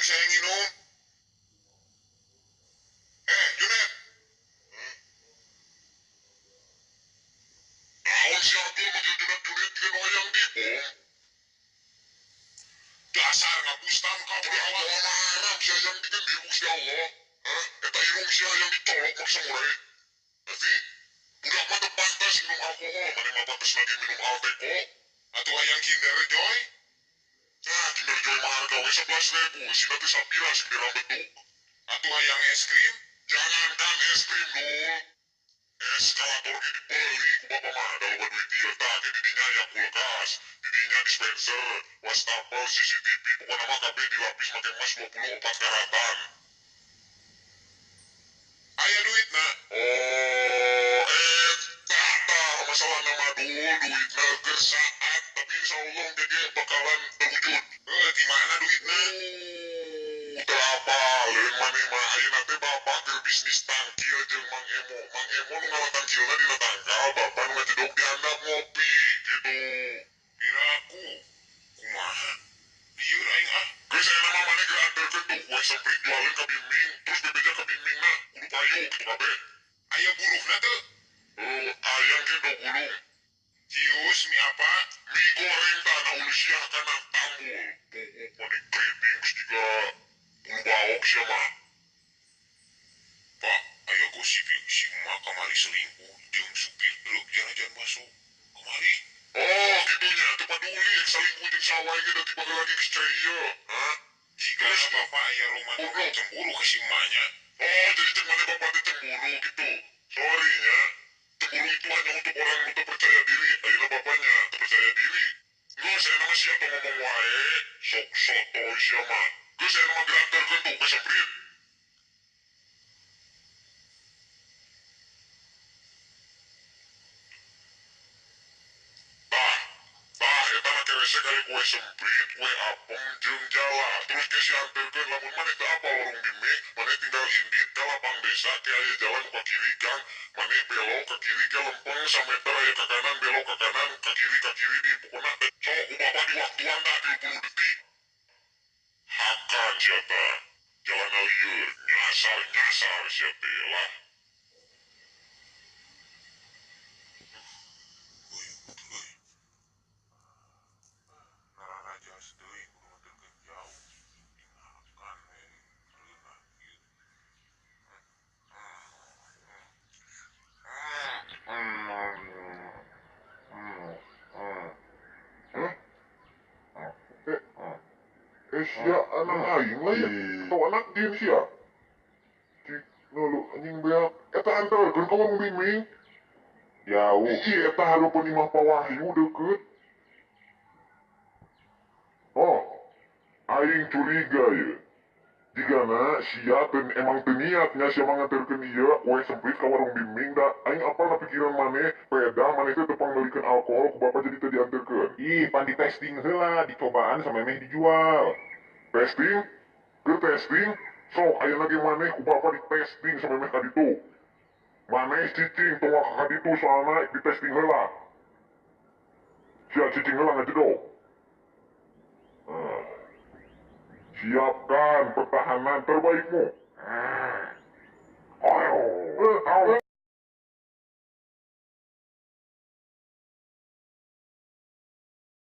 geus hayang nginum. Junet. Naon sia Dul manggil Junet Junet jiga nu hayang dibom. Dasar ngapustan kabeh awak haram sia hayang dikendir ku Gusti Allah. Hah? Eta irung sia hayang dicolok make samurai. Tapi budak mah teu pantas minum alkohol, maneh mah pantas lagi minum Alteco. Atuh hayang Kinder Joy? Nah, Kinder Joy mah harga we 11.000, isina teh sapira segede rambetuk. Atuh hayang es krim? Jangankan es krim, Dul. Eskalator ge dibeli ku bapak mah, da loba duit ieu tah ke didinya aya kulkas, didinya dispenser, wastafel, CCTV, pokona mah kabeh dilapis make emas 24 karatan. Aya duitna? Oh, eta tah masalahna mah Dul, duitna keur saat, tapi insyaallah engke bakalan terwujud. Di mana duitna? Teu apaleun maneh mah, ayeuna teh bapak keur bisnis tangkil jeung Mang Emo. Mang Emo nu ngala tangkilna dina tangkal, bapak nu ngajedog di handap ngopi gitu. Piraku kumaha? Lieur aing ah. Geus ayeuna mah maneh geura anterkeun tuh kue semprit jualeun ka Bimbing, terus bebeja ka Bimbingna kudu payu kitu kabeh. Aya buruhna teu? Ayang ge do gulung. Cius mie apa? Mie goreng tah na ulu sia kana tambul. Puguh maneh keriting geus jiga bulu baok sia mah. Pak, aya gosip ieu si emak kamari selingkuh jeung supir truk jarajan baso. Kamari? Oh, kitunya teu paduli rek salingkuh jeung saha wae ge da ti baheula ge geus cerai ieu. Hah? Jigana bapak aya roman cemburu ka si emaknya. Oh, jadi cek maneh bapak teh cemburu gitu. Sorry nya. Cemburu itu hanya untuk orang nu teu percaya diri. Ayeuna bapaknya teu percaya diri. Geus ayeuna mah sia tong ngomong wae, sok sotoy sia mah. Geus ayeuna mah geura anterkeun tuh kue semprit. Tah, tah eta na keresek aya kue semprit, kue apem jeung jala. Terus ke sia anterkeun lamun maneh teu apal warung Bimbing, maneh tinggal indit ka lapang desa ke aya jalan ka kiri gang, maneh belok ka kiri ke lempeng sameter aya ka kanan belok ka kanan ka kiri di pokona teh sok ku bapak di waktuan tah 30 detik. Hakan sia tah, jalan lieur nyasar-nyasar sia teh lah. Narajas deui kudu nganterkeun jauh. Dinakan we reunah ieu. Sia anak aing lah ya, atau anak jin sia. Cik, nulu anjing beak. Eta anterkeun ka warung Bimbing. Jauh. Ih, eta hareupeun imah Pak Wahyu deukeut. Oh, aing curiga ye. Jigana sia teu emang teu niatnya sia mah nganterkeun ieu kue semprit ka warung Bimbing da aing apal na pikiran maneh, peda maneh teh teu pangmeulikeun alkohol ku bapak jadi teu dianterkeun. Ih, pan di testing heula, dicobaan samemeh dijual. Testing? Keur testing? Sok ayeuna ge maneh ku bapak di testing samemeh ka ditu. Maneh cicing tong waka ka ditu soalna di testing heula. Sia cicing heula ngajedog. Siapkan pertahanan terbaikmu.